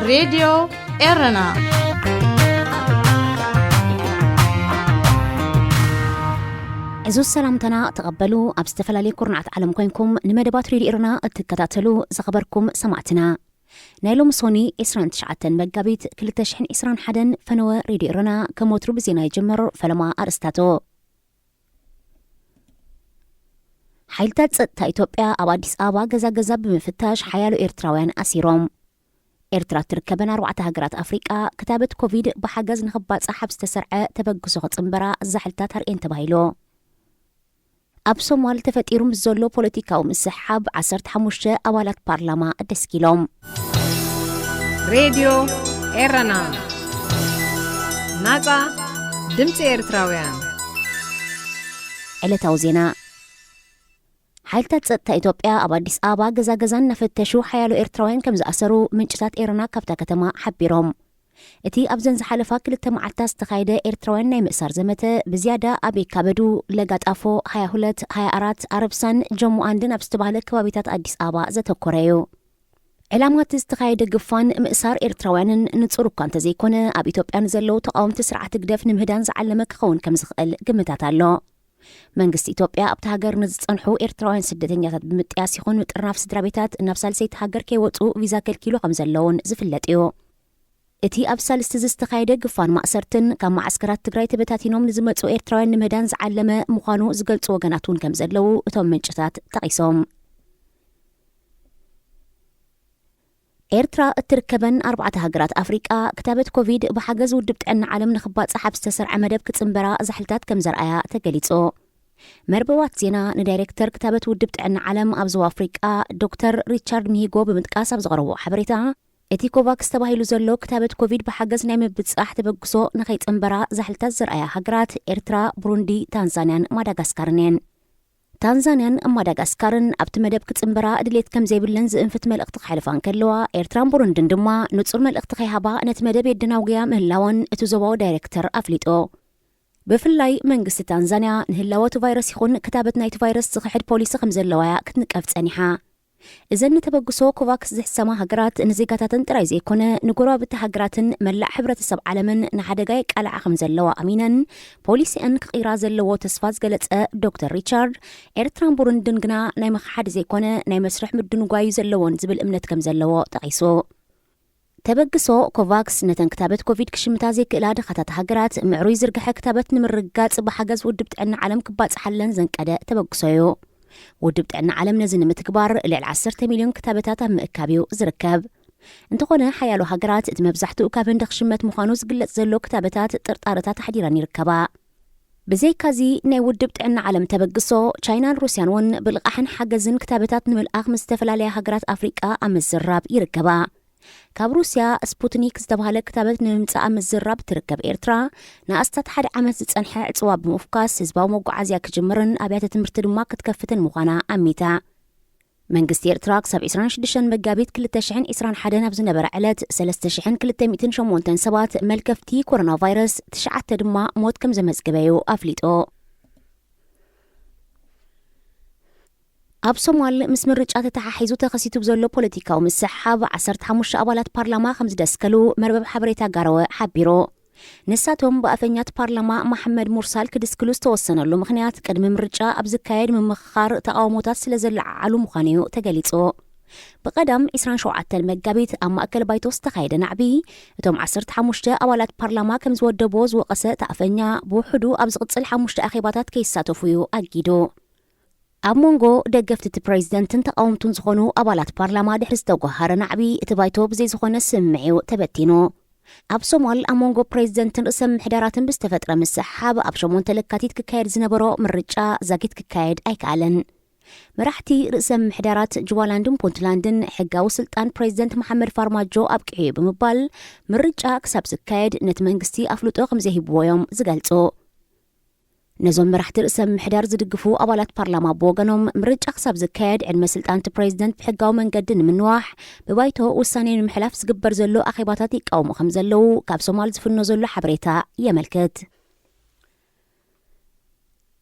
ሬድዮ ኤረና። ዕዙዝ ሰላምታና ተቐበሉ። ኣብ ዝተፈላለየ ኩርናዓት ዓለም ኮይንኩም ንመደባት ሬድዮ ኤረና እትከታተሉ ዝኸበርኩም ሰማዕትና፣ ናይ ሎሚ ሶኒ ዕስራን ትሽዓተን መጋቢት ክልተ ሽሕን ዕስራን ሓደን ፈነወ ሬድዮ ኤረና ከም ወትሩ ብዜና ይጅምር። ፈለማ ኣርእስታቱ። ሓይልታት ጸጥታ ኢትዮጵያ ኣብ ኣዲስ ኣበባ ገዛ ገዛ ብምፍታሽ ሓያሎ ኤርትራውያን ኣሲሮም። ኤርትራ እትርከበን ኣርባዕተ ሃገራት ኣፍሪቃ ክታበት ኮቪድ ብሓገዝ ንኽባጻሕ ኣብ ዝተሰርዐ ተበግሶ ክጽንበራ ዛሕልታት ኣርእየን ተባሂሉ። ኣብ ሶማል ተፈጢሩ ምስ ዘሎ ፖለቲካዊ ምስሕሓብ ዓሰርተ ሓሙሽተ ኣባላት ፓርላማ ደስኪሎም። ሬድዮ ኤረና፣ ናጻ ድምጺ ኤርትራውያን። ዕለታዊ ዜና። ሓይልታት ጸጥታ ኢትዮጵያ ኣብ ኣዲስ ኣበባ ገዛ ገዛ እናፈተሹ ሓያሎ ኤርትራውያን ከም ዝኣሰሩ ምንጭታት ኤረና ካብታ ከተማ ሓቢሮም። እቲ ኣብዘን ዝሓለፋ ክልተ መዓልታት ዝተኻየደ ኤርትራውያን ናይ ምእሳር ዘመተ ብዝያዳ ኣብ የካበዱ፣ ለጋጣፎ፣ ሃያ ሁለት፣ ሃያ ኣራት፣ ኣረብሳን ጀሞ ኣንድን ኣብ ዝተባህለ ከባቢታት ኣዲስ ኣበባ ዘተኮረ እዩ። ዕላማ እቲ ዝተኻየደ ግፋን ምእሳር ኤርትራውያንን ንጹር እኳ እንተዘይኮነ፣ ኣብ ኢትዮጵያ ንዘለዉ ተቓወምቲ ስርዓት ህግደፍ ንምህዳን ዝዓለመ ክኸውን ከም ዝኽእል ግምታት ኣሎ። መንግስቲ ኢትዮጵያ ኣብቲ ሃገር ንዝጸንሑ ኤርትራውያን ስደተኛታት ብምጥያስ ይኹን ምጥርናፍ ስድራ ቤታት ናብ ሳልሰይቲ ሃገር ከይወጹ ቪዛ ከልኪሉ ከም ዘለውን ዝፍለጥ እዩ። እቲ ኣብ ሳልስቲ ዝተኻየደ ግፋን ማእሰርትን ካብ መዓስከራት ትግራይ ተበታቲኖም ንዝመጹ ኤርትራውያን ንምህዳን ዝዓለመ ምዃኑ ዝገልጹ ወገናት እውን ከም ዘለዉ እቶም ምንጭታት ጠቒሶም። ኤርትራ እትርከበን ኣርባዕተ ሃገራት ኣፍሪቃ ክታበት ኮቪድ ብሓገዝ ውድብ ጥዕና ዓለም ንኽባጻሕ ኣብ ዝተሰርዐ መደብ ክጽንበራ ዛሕልታት ከም ዘርኣያ ተገሊጹ። መርበባት ዜና ንዳይሬክተር ክታበት ውድብ ጥዕና ዓለም ኣብ ዞባ ኣፍሪቃ ዶክተር ሪቻርድ ሚሂጎ ብምጥቃስ ኣብ ዘቕረቦ ሓበሬታ፣ እቲ ኮቫክስ ተባሂሉ ዘሎ ክታበት ኮቪድ ብሓገዝ ናይ ምብጻሕ ተበግሶ ንኸይጽንበራ ዛሕልታት ዘርኣያ ሃገራት ኤርትራ፣ ብሩንዲ፣ ታንዛንያን ማዳጋስካርን እየን። ታንዛንያን ማዳጋስካርን ኣብቲ መደብ ክጽንበራ ድሌት ከም ዘይብለን ዝእንፍት መልእኽቲ ከሕልፋ እንከለዋ፣ ኤርትራን ቡሩንድን ድማ ንጹር መልእኽቲ ከይሃባ ነቲ መደብ የደናጉያ ምህላወን እቲ ዞባዊ ዳይሬክተር ኣፍሊጡ። ብፍላይ መንግስቲ ታንዛንያ ንህላወ እቲ ቫይረስ ይኹን ክታበት ናይቲ ቫይረስ ዝኽሕድ ፖሊሲ ከም ዘለዋ እያ ክትንቀፍ ጸኒሓ። እዘን ንተበግሶ ኮቫክስ ዝሕሰማ ሃገራት ንዜጋታተን ጥራይ ዘይኮነ ንጎረባብቲ ሃገራትን መላእ ሕብረተሰብ ዓለምን ንሓደጋ የቃልዓ ከም ዘለዋ ኣሚነን ፖሊሲአን ክቕይራ ዘለዎ ተስፋ ዝገለጸ ዶክተር ሪቻርድ፣ ኤርትራን ቡሩንድን ግና ናይ ምኽሓድ ዘይኮነ ናይ መስርሕ ምድንጓዩ ዘለዎን ዝብል እምነት ከም ዘለዎ ጠቒሱ። ተበግሶ ኮቫክስ ነተን ክታበት ኮቪድ ክሽምታ ዘይክእላ ድኻታት ሃገራት ምዕሩይ ዝርግሐ ክታበት ንምርግጋጽ ብሓገዝ ውድብ ጥዕና ዓለም ክባጽሓለን ዘንቀደ ተበግሶ እዩ። ውድብ ጥዕና ዓለም ነዚ ንምትግባር ልዕሊ ዓሰርተ ሚልዮን ክታበታት ኣብ ምእካብ እዩ ዝርከብ። እንተኾነ ሓያሎ ሃገራት እቲ መብዛሕትኡ ካብ ህንዲ ክሽመት ምዃኑ ዝግለጽ ዘሎ ክታበታት ጥርጣረታት ኣሕዲረን ይርከባ። ብዘይካዚ ናይ ውድብ ጥዕና ዓለም ተበግሶ ቻይናን ሩስያን እውን ብልቓሕን ሓገዝን ክታበታት ንምልኣኽ ምስ ዝተፈላለያ ሃገራት ኣፍሪቃ ኣብ ምዝራብ ይርከባ። ካብ ሩስያ ስፑትኒክ ዝተባህለ ክታበት ንምምጻእ ኣብ ምዝራብ እትርከብ ኤርትራ፣ ንኣስታት ሓደ ዓመት ዝጸንሐ ዕጽዋ ብምፍኳስ ህዝባዊ መጓዓዝያ ክጅምርን ኣብያተ ትምህርቲ ድማ ክትከፍትን ምዃና ኣሚታ። መንግስቲ ኤርትራ ክሳብ ዕስራን ሽዱሽተን መጋቢት ክልተ ሽሕን ዕስራን ሓደን ኣብ ዝነበረ ዕለት ሰለስተ ሽሕን ክልተ ሚእትን ሸሞንተን ሰባት መልከፍቲ ኮሮና ቫይረስ፣ ትሽዓተ ድማ ሞት ከም ዘመዝገበ እዩ ኣፍሊጡ። ኣብ ሶማል ምስ ምርጫ ተተሓሒዙ ተኸሲቱ ብዘሎ ፖለቲካዊ ምስሕሓብ ዓሰርተ ሓሙሽተ ኣባላት ፓርላማ ከም ዝደስከሉ መርበብ ሓበሬታ ጋረወ ሓቢሩ። ንሳቶም ብኣፈኛት ፓርላማ መሓመድ ሙርሳል ክድስክሉ ዝተወሰነሉ ምኽንያት ቅድሚ ምርጫ ኣብ ዝካየድ ምምኽኻር ተቓውሞታት ስለ ዘለዓዓሉ ምዃኑ እዩ ተገሊጹ። ብቐዳም ዕስራን ሸውዓተን መጋቢት ኣብ ማእከል ባይቶ ዝተኻየደ ናዕቢ እቶም ዓሰርተ ሓሙሽተ ኣባላት ፓርላማ ከም ዝወደብዎ ዝወቐሰ እቲ ኣፈኛ ብውሕዱ ኣብ ዝቕጽል ሓሙሽተ ኣኼባታት ከይሳተፉ እዩ ኣጊዱ። ኣብ መንጎ ደገፍቲ እቲ ፕሬዝደንትን ተቓወምቱን ዝኾኑ ኣባላት ፓርላማ ድሕሪ ዝተጓሃረ ናዕቢ እቲ ባይቶ ብዘይ ዝኾነ ስምምዕ እዩ ተበቲኑ። ኣብ ሶማል ኣብ መንጎ ፕሬዝደንትን ርእሰ ምምሕዳራትን ብዝተፈጥረ ምስሕሓብ ኣብ ሸሞንተ ለካቲት ክካየድ ዝነበሮ ምርጫ ዛጊት ክካየድ ኣይከኣለን። መራሕቲ ርእሰ ምምሕዳራት ጁባላንድን ፑንትላንድን ሕጋዊ ስልጣን ፕሬዝደንት መሓመድ ፋርማጆ ኣብቂዑ እዩ ብምባል ምርጫ ክሳብ ዝካየድ ነቲ መንግስቲ ኣፍልጦ ከም ዘይህብዎ እዮም ዝገልጹ። ነዞም መራሕቲ ርእሰ ምምሕዳር ዝድግፉ ኣባላት ፓርላማ ብወገኖም ምርጫ ክሳብ ዝካየድ ዕድመ ስልጣን እቲ ፕሬዝደንት ብሕጋዊ መንገዲ ንምንዋሕ ብባይቶ ውሳኔ ንምሕላፍ ዝግበር ዘሎ ኣኼባታት ይቃወሙ ከም ዘለዉ ካብ ሶማል ዝፍኖ ዘሎ ሓበሬታ የመልክት።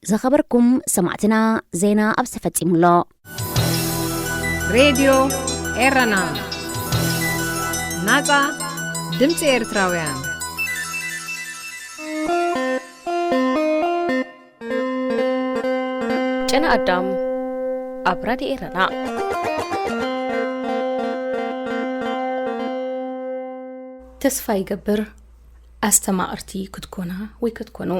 ዝኸበርኩም ሰማዕትና፣ ዜና ኣብዚ ተፈጺሙ ኣሎ። ሬድዮ ኤረና። ናጻ ድምጺ ኤርትራውያን። ጨና ኣዳም ኣብ ራድዮ ኤረና። ተስፋ ይገብር ኣስተማቕርቲ ክትኮና ወይ ክትኮኑ።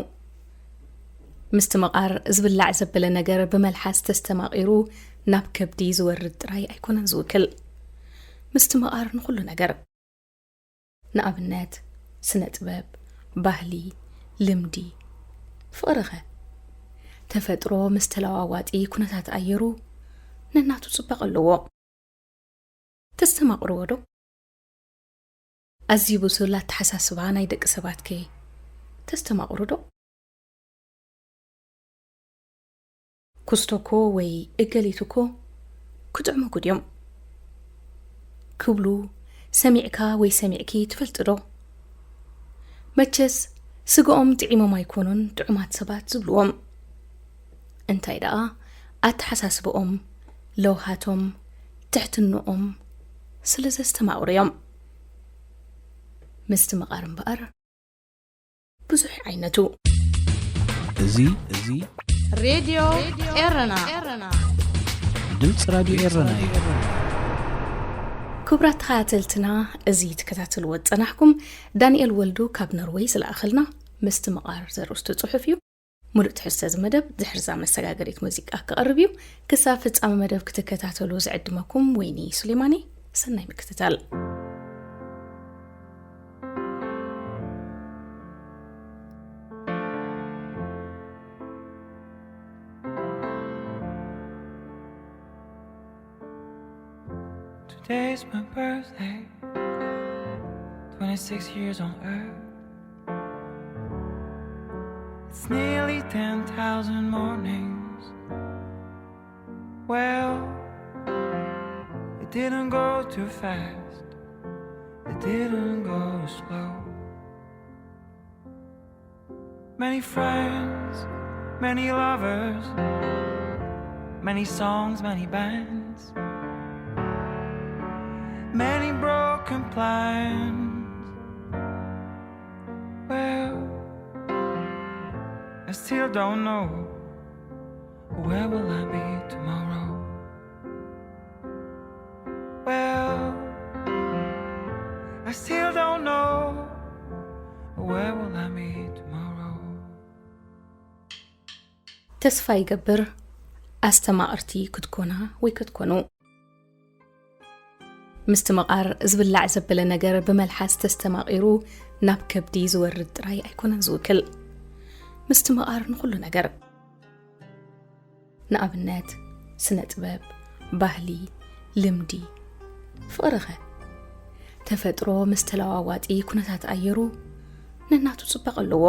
ምስትምቓር ዝብላዕ ዘበለ ነገር ብመልሓስ ተስተማቒሩ ናብ ከብዲ ዝወርድ ጥራይ ኣይኮነን ዝውክል። ምስትምቓር ንኹሉ ነገር። ንኣብነት፣ ስነ ጥበብ፣ ባህሊ፣ ልምዲ፣ ፍቕሪ ኸ? ተፈጥሮ ምስ ተለዋዋጢ ኩነታት ኣየሩ ነናቱ ጽባቐ ኣለዎ። ተስተማቕርዎ ዶ? ኣዝዩ ብሱል ኣተሓሳስባ ናይ ደቂ ሰባት ከ ተስተማቕሩ ዶ? ኩስቶኮ ወይ እገሊትኮ ክጥዕሙኩ ድዮም ክብሉ ሰሚዕካ ወይ ሰሚዕኪ ትፈልጢ ዶ? መቸስ ስግኦም ጥዒሞም ኣይኮኑን ጥዑማት ሰባት ዝብልዎም። እንታይ ደኣ ኣተሓሳስብኦም፣ ለውሃቶም፣ ትሕትንኦም ስለ ዘስተማቕሩ እዮም። ምስትምቓር እምበኣር ብዙሕ ዓይነቱ። እዚ፣ እዚ ሬድዮ ኤረና። ድምፂ ራድዮ ኤረና እዩ። ክቡራት ተኸታተልትና፣ እዚ ትከታተልዎ ዝጸናሕኩም ዳንኤል ወልዱ ካብ ኖርወይ ዝለኣኸልና ምስትምቓር ዘርእስቱ ጽሑፍ እዩ። ሙሉእ ትሕዝቶ እዚ መደብ ድሕሪ እዛ መሰጋገሪት ሙዚቃ ክቐርብ እዩ። ክሳብ ፍጻመ መደብ ክትከታተሉ ዝዕድመኩም ወይኒ ሱሌማኒ። ሰናይ ምክትታል። Today's my birthday, twenty-six years on earth. It's nearly ten thousand mornings. Well, it didn't go too fast, it didn't go slow. Many friends, many lovers, many songs, many bands, many broken plans. Well, I still don't know, where will I be tomorrow? Well, I still don't know, where will I be tomorrow? ተስፋ ይገብር ኣስተማቕርቲ ክትኮና ወይ ክትኮኑ። ምስትምቓር ዝብላዕ ዘበለ ነገር ብመልሓስ ተስተማቒሩ ናብ ከብዲ ዝወርድ ጥራይ ኣይኮነን ዝውክል። ምስትምቓር ንኹሉ ነገር። ንኣብነት፣ ስነ ጥበብ፣ ባህሊ፣ ልምዲ፣ ፍቕሪ ኸ? ተፈጥሮ ምስ ተለዋዋጢ ኩነታት ኣየሩ ነናቱ ጽባቐ ኣለዎ።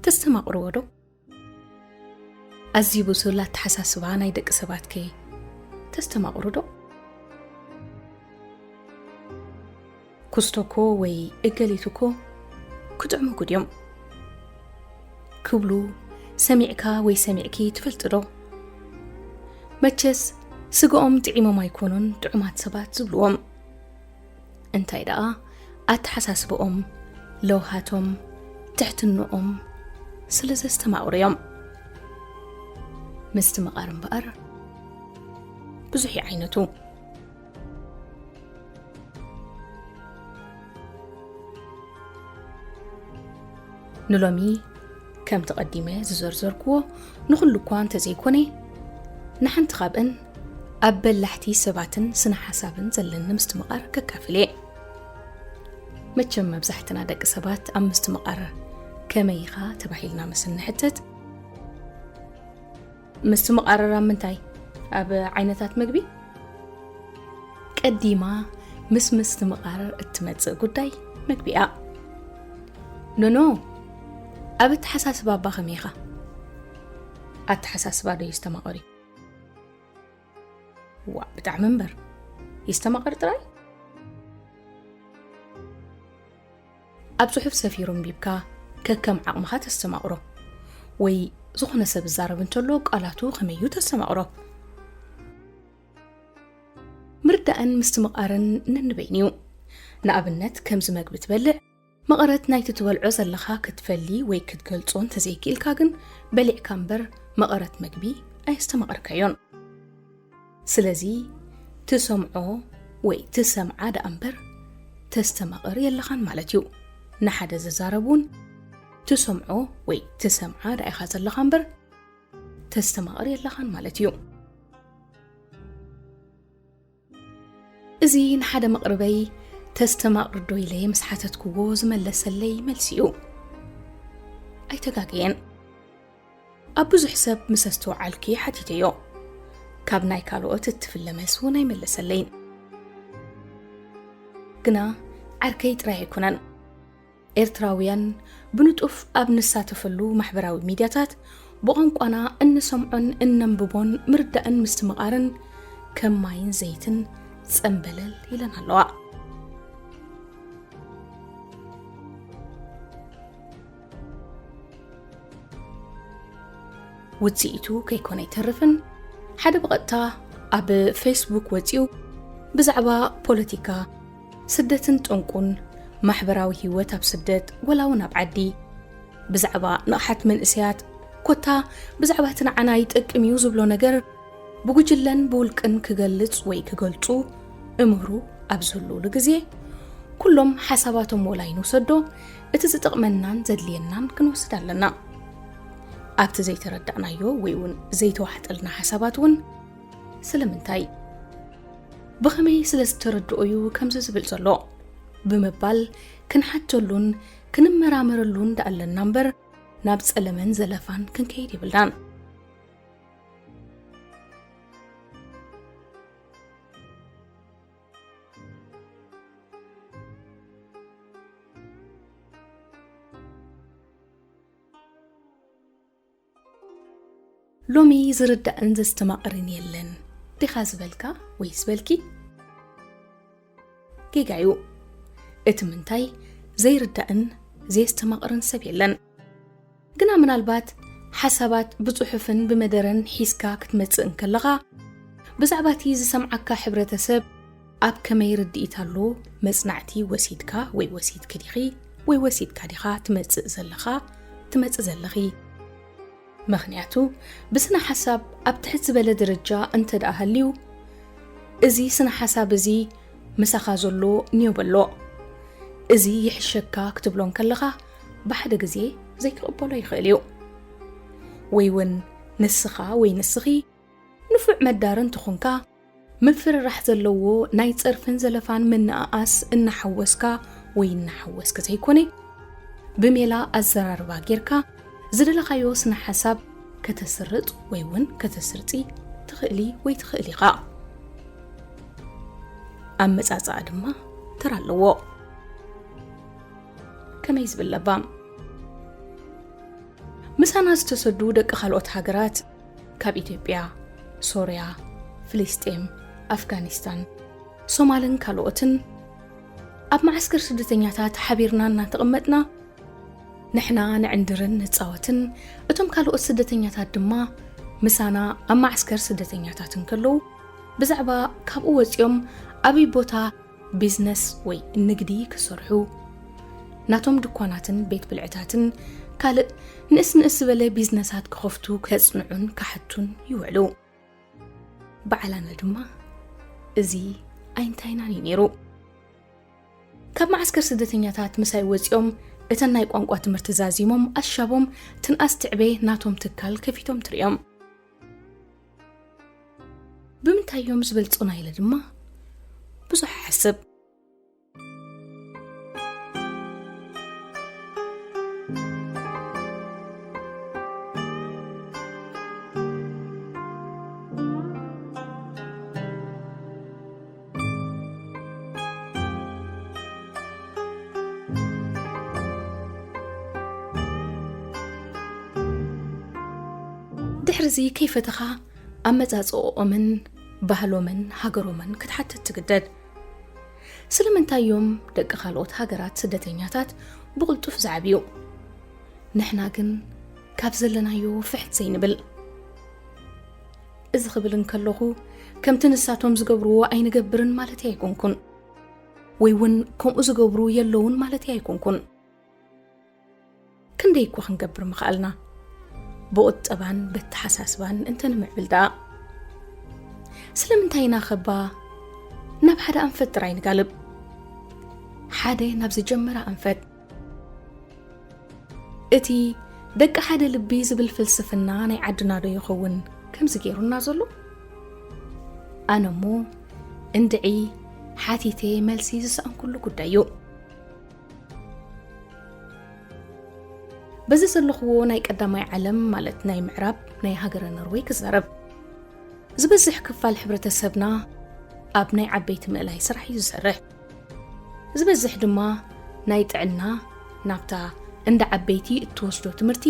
ተስተማቕርዎ ዶ? ኣዝዩ ብሱል ኣተሓሳስባ ናይ ደቂ ሰባት ከ ተስተማቕሩ ዶ? ኩስቶኮ ወይ እገሊትኮ ክጥዕሙኩ ድዮም ክብሉ ሰሚዕካ ወይ ሰሚዕኪ ትፈልጢ ዶ? መቸስ ስግኦም ጥዒሞም ኣይኮኑን ጥዑማት ሰባት ዝብልዎም። እንታይ ደኣ ኣተሓሳስብኦም፣ ለውሃቶም፣ ትሕትንኦም ስለ ዘስተማቕሩ እዮም። ምስትምቓር እምበኣር ብዙሕ እዩ ዓይነቱ። ንሎሚ ከምቲ ቀዲመ ዝዘርዘርክዎ ንኹሉ እኳ እንተዘይኮነ፣ ንሓንቲ ካብእን ኣብ በላሕቲ ሰባትን ስነ ሓሳብን ዘለኒ ምስትምቓር ከካፍል እየ። መቸም መብዛሕትና ደቂ ሰባት ኣብ ምስትምቓር ከመይ ኢኻ ተባሂልና ምስ እንሕተት፣ ምስትምቓር ኣብ ምንታይ? ኣብ ዓይነታት መግቢ? ቀዲማ ምስ ምስትምቓር እትመጽእ ጉዳይ መግቢ እያ። ኖኖ፣ ኣብ ኣተሓሳስባ እባ ከመይ ኢኻ? ኣተሓሳስባ ዶ የስተማቕር እዩ? ዋእ፣ ብጣዕሚ እምበር። የስተማቕር ጥራይ? ኣብ ጽሑፍ ሰፊሩ ኣንቢብካ ከከም ዓቕምኻ ተስተማቕሮ። ወይ ዝኾነ ሰብ ዝዛረብ እንተሎ ቃላቱ ከመይ እዩ ተስተማቕሮ? ምርዳእን ምስትምቓርን ነንበይኑ እዩ። ንኣብነት፣ ከምዚ መግቢ ትበልዕ፣ መቐረት ናይቲ ትበልዖ ዘለኻ ክትፈሊ ወይ ክትገልጾ እንተዘይክኢልካ ግን፣ በሊዕካ እምበር መቐረት መግቢ ኣየስተማቐርካዮን። ስለዚ፣ ትሰምዖ ወይ ትሰምዓ ደኣ እምበር፣ ተስተማቕር የለኻን ማለት እዩ። ንሓደ ዝዛረብ እውን፣ ትሰምዖ ወይ ትሰምዓ ደኣ ኢኻ ዘለኻ እምበር፣ ተስተማቕር የለኻን ማለት እዩ። እዚ ንሓደ መቕርበይ፣ "ተስተማቕር ዶ?" ኢለ ምስ ሓተትክዎ ዝመለሰለይ መልሲ እዩ። ኣይተጋገየን። ኣብ ብዙሕ ሰብ ምስ ኣስተውዓልኪ ሓቲተዮ። ካብ ናይ ካልኦት እትፍለ መልሲ እውን ኣይመለሰለይን። ግና ዓርከይ ጥራይ ኣይኮነን። ኤርትራውያን ብንጡፍ ኣብ ንሳተፈሉ ማሕበራዊ ሚድያታት፣ ብቋንቋና እንሰምዖን እነንብቦን ምርዳእን ምስትምቓርን ከም ማይን ዘይትን ጸምበለል ኢለን ኣለዋ። ውጽኢቱ ከይኮነ ኣይተርፍን፣ ሓደ ብቐጥታ ኣብ ፌስቡክ ወጺኡ ብዛዕባ ፖለቲካ፣ ስደትን ጠንቁን፣ ማሕበራዊ ህይወት ኣብ ስደት ወላ እውን ኣብ ዓዲ፣ ብዛዕባ ንቕሓት መንእሰያት፣ ኮታ ብዛዕባ እቲ ንዓና ይጠቅም እዩ ዝብሎ ነገር ብጉጅለን ብውልቅን ክገልጽ ወይ ክገልጹ እምህሩ ኣብ ዝህልውሉ ግዜ፣ ኩሎም ሓሳባቶም ወላ ይንውሰዶ፣ እቲ ዝጠቕመናን ዘድልየናን ክንወስድ ኣለና። ኣብቲ ዘይተረዳእናዮ ወይ እውን ዘይተዋሕጠልና ሓሳባት እውን ስለምንታይ? ብኸመይ ስለ ዝተረድኦ እዩ ከምዚ ዝብል ዘሎ? ብምባል ክንሓተሉን ክንመራመረሉን ደኣ ኣለና እምበር፣ ናብ ጸለመን ዘለፋን ክንከይድ የብልናን። ሎሚ ዝርዳእን ዘስተማቕርን የለን ዲኻ ዝበልካ ወይ ዝበልኪ? ጌጋ እዩ። እቲ ምንታይ ዘይርዳእን ዘየስተማቕርን ሰብ የለን። ግና ምናልባት ሓሳባት ብጽሑፍን ብመደረን ሒዝካ ክትመጽእ እንከለኻ፣ ብዛዕባ እቲ ዝሰምዓካ ሕብረተሰብ ኣብ ከመይ ርድኢት ኣሎ፣ መጽናዕቲ ወሲድካ ወይ ወሲድኪ ዲኺ ወይ ወሲድካ ዲኻ ትመጽእ ዘለኻ፣ ትመጽእ ዘለኺ? ምኽንያቱ፣ ብስነ ሓሳብ ኣብ ትሕት ዝበለ ደረጃ እንተ ደኣ ሃልዩ፣ እዚ ስነ ሓሳብ እዚ ምሳኻ ዘሎ ኒዮ በሎ። እዚ ይሕሸካ ክትብሎ እንከለኻ፣ ብሓደ ግዜ ዘይክቕበሎ ይኽእል እዩ። ወይ እውን ንስኻ ወይ ንስኺ ንፉዕ መዳሪ እንተኾንካ፣ ምፍርራሕ ዘለዎ ናይ ጸርፍን ዘለፋን ምንእኣስ እናሓወስካ ወይ እናሓወስኪ ዘይኮነ፣ ብሜላ ኣዘራርባ ጌርካ ዝደለኻዮ ስነ ሓሳብ ከተስርጽ ወይ እውን ከተስርጺ ትኽእሊ ወይ ትኽእል ኢኻ። ኣመጻጽኣ ድማ ተራ ኣለዎ። ከመይ ዝብል ለባም! ምሳና ዝተሰዱ ደቂ ካልኦት ሃገራት፣ ካብ ኢትዮጵያ፣ ሶርያ፣ ፍልስጤም፣ ኣፍጋኒስታን፣ ሶማልን ካልኦትን፣ ኣብ መዓስከር ስደተኛታት ሓቢርና እናተቐመጥና፣ ንሕና ንዕንድርን ንጻወትን፣ እቶም ካልኦት ስደተኛታት ድማ ምሳና ኣብ መዓስከር ስደተኛታት እንከለዉ፣ ብዛዕባ ካብኡ ወጺኦም ኣበይ ቦታ ቢዝነስ ወይ ንግዲ ክሰርሑ፣ ናቶም ድኳናትን ቤት ብልዕታትን ካልእ ንእስ ንእስ ዝበለ ቢዝነሳት ክኸፍቱ ከጽንዑን ክሓቱን ይውዕሉ። በዓላና ድማ እዚ ኣይንታይናን እዩ ነይሩ። ካብ መዓስከር ስደተኛታት ምሳይ ወጺኦም፣ እተን ናይ ቋንቋ ትምህርቲ ዛዚሞም ኣሻቦም ትንኣስ ትዕበ ናቶም ትካል ከፊቶም ትርእዮም። ብምንታይ እዮም ዝበልጹና ኢለ ድማ ብዙሕ እሓስብ። ድሕርዚ ከይፈተኻ ኣመጻጽኦኦምን ባህሎምን ሃገሮምን ክትሓትት ትግደድ። ስለምንታይ እዮም ደቂ ካልኦት ሃገራት ስደተኛታት ብቕልጡፍ ዝዓብዩ? ንሕና ግን ካብ ዘለናዮ ፍሕት ዘይንብል? እዚ ክብል እንከለኹ፣ ከምቲ ንሳቶም ዝገብርዎ ኣይንገብርን ማለተይ ኣይኮንኩን። ወይ እውን ከምኡ ዝገብሩ የለውን ማለተይ ኣይኮንኩን። ክንደይ እኮ ክንገብር ምኽኣልና፣ ብቑጠባን በተሓሳስባን እንተንምዕብል ደኣ። ስለምንታይ ኢና ኸባ ናብ ሓደ ኣንፈት ጥራይ ንጋልብ? ሓደ ናብ ዝጀመረ ኣንፈት። እቲ ደቂ ሓደ ልቢ ዝብል ፍልስፍና ናይ ዓድና ዶ ይኸውን ከምዚ ገይሩና ዘሎ? ኣነ እሞ እንድዒ ሓቲተ መልሲ ዝሰኣንኩሉ ጉዳይ እዩ። በዚ ዘለኽዎ ናይ ቀዳማይ ዓለም፣ ማለት ናይ ምዕራብ፣ ናይ ሃገረ ኖርወይ ክዛረብ። ዝበዝሕ ክፋል ሕብረተሰብና ኣብ ናይ ዓበይቲ ምእላይ ስራሕ እዩ ዝሰርሕ። ዝበዝሕ ድማ ናይ ጥዕና፣ ናብታ እንዳ ዓበይቲ እትወስዶ ትምህርቲ፣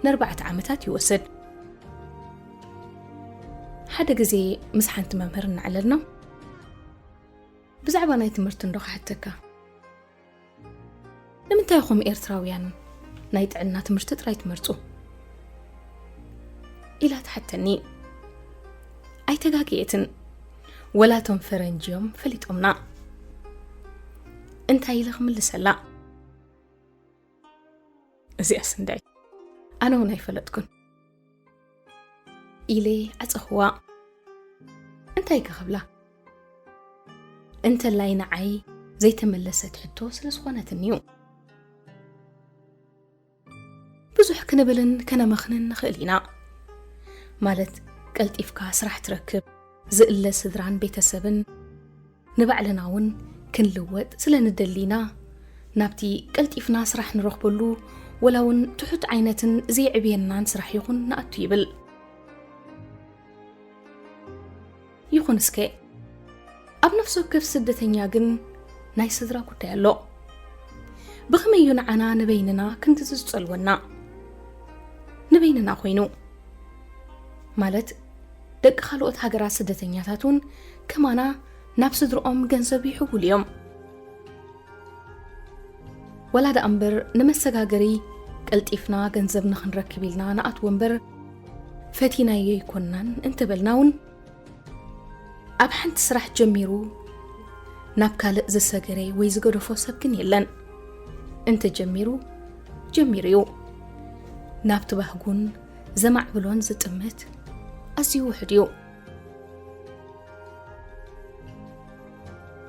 ንኣርባዕተ ዓመታት ይወስድ። ሓደ ግዜ ምስ ሓንቲ መምህር እናዕለልና፣ ብዛዕባ ናይ ትምህርቲ እንዶ ክሓተካ፣ ንምንታይ ኢኹም ኤርትራውያን ናይ ጥዕና ትምህርቲ ጥራይ ትመርጹ? ኢላ ትሓተኒ። ኣይተጋግየትን። ወላ እቶም ፈረንጂ እዮም ፈሊጦምና። እንታይ ኢለ ክምልሰላ? እዚኣስ እንድዒ፣ ኣነ እውን ኣይፈለጥኩን። ኢለ ዓጸኽዋ። እንታይ ከ ክብላ? እንተላይ ንዓይ ዘይተመለሰት ሕቶ ስለ ዝኾነትኒ እዩ። ብዙሕ ክንብልን ከነመኽንን ንኽእል ኢና። ማለት፣ ቀልጢፍካ ስራሕ ትረክብ፣ ዝእለ ስድራን ቤተሰብን፣ ንባዕልና እውን ክንልወጥ ስለ ንደሊ ኢና ናብቲ ቀልጢፍና ስራሕ ንረኽበሉ፣ ወላ እውን ትሑት ዓይነትን ዘየዕብየናን ስራሕ ይኹን ንኣቱ ይብል። ይኹን እስከ፣ ኣብ ነፍሲ ወከፍ ስደተኛ ግን ናይ ስድራ ጉዳይ ኣሎ። ብኸመይ እዩ ንዓና ንበይንና ክንድዚ ዝጸልወና? ንበይንና ኮይኑ። ማለት፣ ደቂ ካልኦት ሃገራት ስደተኛታት እውን ከማና ናብ ስድርኦም ገንዘብ ይሕውሉ እዮም። ወላ ደኣ እምበር ንመሰጋገሪ ቀልጢፍና ገንዘብ ንኽንረክብ ኢልና ንኣትዎ እምበር፣ ፈቲናዮ ኣይኮንናን እንተበልና እውን፣ ኣብ ሓንቲ ስራሕ ጀሚሩ ናብ ካልእ ዝሰገረ ወይ ዝገደፎ ሰብ ግን የለን። እንተጀሚሩ፣ ጀሚሩ እዩ። ናብቲ ባህጉን ዘማዕብሎን ዝጥምት ኣዝዩ ውሑድ እዩ።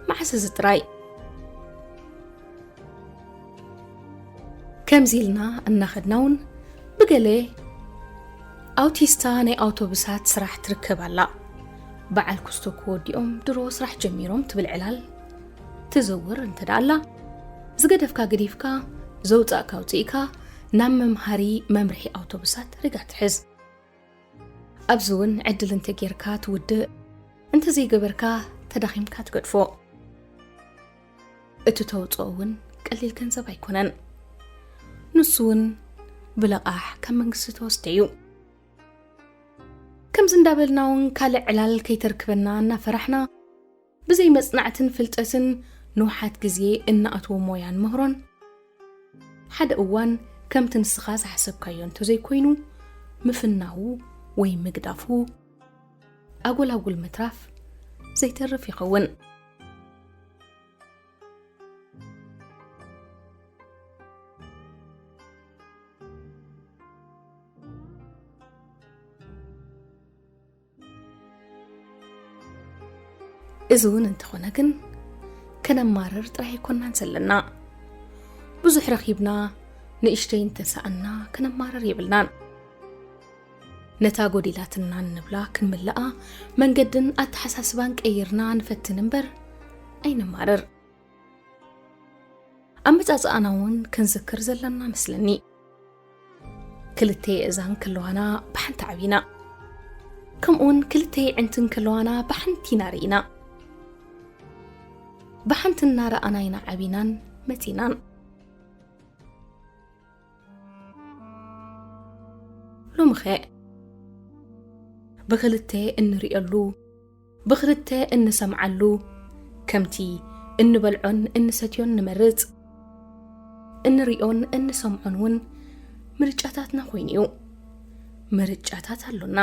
መዓስ እዚ ጥራይ? ከምዚ ኢልና እናኸድና እውን ብገለ ኣውቲስታ ናይ ኣውቶቡሳት ስራሕ ትርከብ ኣላ። በዓል ኩስቶ ክወዲኦም ድሮ ስራሕ ጀሚሮም ትብል ዕላል ትዘውር እንተ ደኣ ኣላ፣ ዝገደፍካ ገዲፍካ፣ ዘውጻእካ ኣውጺእካ ናብ መምሃሪ መምርሒ ኣውቶቡሳት ሪጋ ትሕዝ። ኣብዚ እውን ዕድል እንተ ጌርካ ትውድእ፣ እንተ ዘይገበርካ ተዳኺምካ ትገድፎ። እቲ ተውጽኦ እውን ቀሊል ገንዘብ ኣይኮነን። ንሱ እውን ብለቓሕ ካብ መንግስቲ ተወስደ እዩ። ከምዚ እንዳበልና እውን ካልእ ዕላል ከይተርክበና እናፈራሕና፣ ብዘይ መጽናዕትን ፍልጠትን ንውሓት ግዜ እናኣትዎ ሞያን ምህሮን፣ ሓደ እዋን ከምቲ ንስኻ ዝሓሰብካዮ እንተዘይኮይኑ፣ ምፍናዉ ወይ ምግዳፉ፣ ኣጎላጉል ምትራፍ ዘይተርፍ ይኸውን። እዚ እውን እንተኾነ ግን፣ ከነማርር ጥራይ ኣይኮናን ዘለና። ብዙሕ ረኺብና፣ ንእሽተይ እንተሰኣና ከነማርር የብልናን። ነታ ጎዲላትና እንብላ ክንምልኣ መንገድን ኣተሓሳስባን ቀይርና ንፈትን እምበር፣ ኣይነማርር። ኣመጻጽኣና እውን ክንዝክር ዘለና መስለኒ። ክልተ የእዛን ክለዋና ብሓንቲ ዓቢና። ከምኡውን ክልተ የዕንትን ክለዋና ብሓንቲ ኢና ርኢና። ብሓንቲ እናረኣና ኢና ዓቢናን መጺናን። ሎምኸ ብኽልተ እንርእየሉ፣ ብኽልተ እንሰምዓሉ፣ ከምቲ እንበልዖን እንሰትዮን ንመርጽ፣ እንርእዮን እንሰምዖን እውን ምርጫታትና ኮይኑ እዩ። ምርጫታት ኣሎና።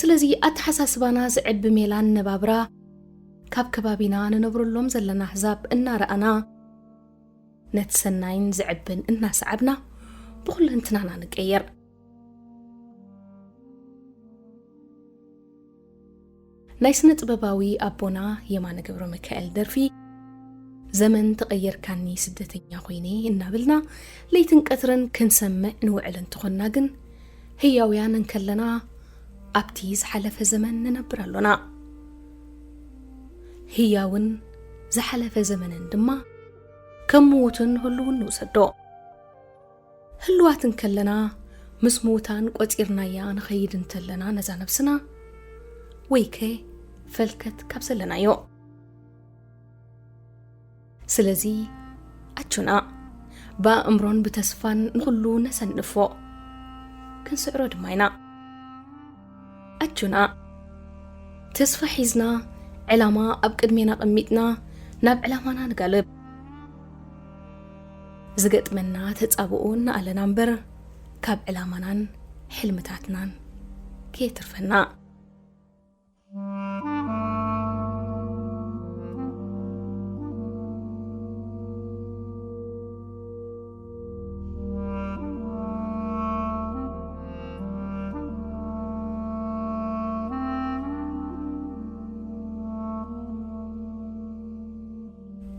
ስለዚ ኣተሓሳስባና ዝዕቢ ሜላ ኣነባብራ ካብ ከባቢና ንነብረሎም ዘለና ኣህዛብ እናረኣና፣ ነቲ ሰናይን ዝዕብን እናሰዓብና ብኹለንትናና ንቀየር። ናይ ስነ ጥበባዊ ኣቦና የማነ ገብረ ሚካኤል ደርፊ፣ "ዘመን ተቐየርካኒ ስደተኛ ኮይነ" እናበልና ለይትን ቀትርን ክንሰምዕ ንውዕል እንተኾንና ግን፣ ህያውያን እንከለና ኣብቲ ዝሓለፈ ዘመን ንነብር ኣሎና። ህያውን ዝሓለፈ ዘመንን ድማ ከም ምዉትን ህልውን ንውሰዶ። ህልዋት እንከለና ምስ ምዉታን ቆጺርናያ ንኸይድ እንተለና ነዛ ነብስና፣ ወይከ ፈልከት ካብ ዘለናዮ። ስለዚ ኣቹና ብኣእምሮን ብተስፋን ንኹሉ ነሰንፎ፣ ክንስዕሮ ድማ ኢና። ኣቹና ተስፋ ሒዝና፣ ዕላማ ኣብ ቅድሜና ኣቐሚጥና ናብ ዕላማና ንጋልብ። ዝገጥመና ተጻብኦ እናኣለና እምበር፣ ካብ ዕላማናን ሕልምታትናን ከየትርፈና።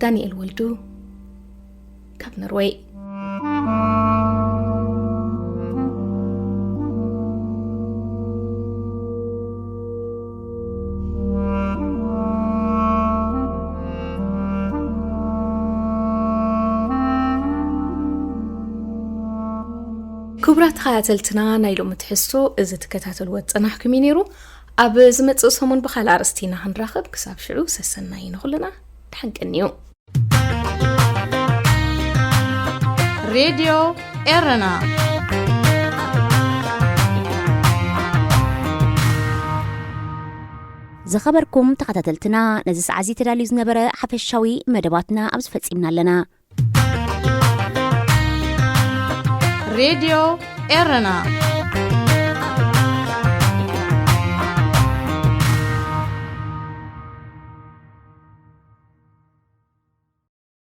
ዳንኤል ወልዱ ካብ ኖርወይ። ክቡራት ተኸታተልትና፣ ናይ ሎሚ ትሕዝቶ እዚ ትከታተልዎ ዝጸናሕኩም እዩ ነይሩ። ኣብ ዝመጽእ ሰሙን ብኻልእ ኣርእስቲ ኢና ክንራኸብ። ክሳብ ሽዑ ሰሰናይ ንኹልና። ደሓን ቀንዩ። ሬድዮ ኤረና። ዝኸበርኩም ተኸታተልትና፣ ነዚ ሰዓት እዚ ተዳልዩ ዝነበረ ሓፈሻዊ መደባትና ኣብዚ ፈጺምና ኣለና። ሬድዮ ኤረና።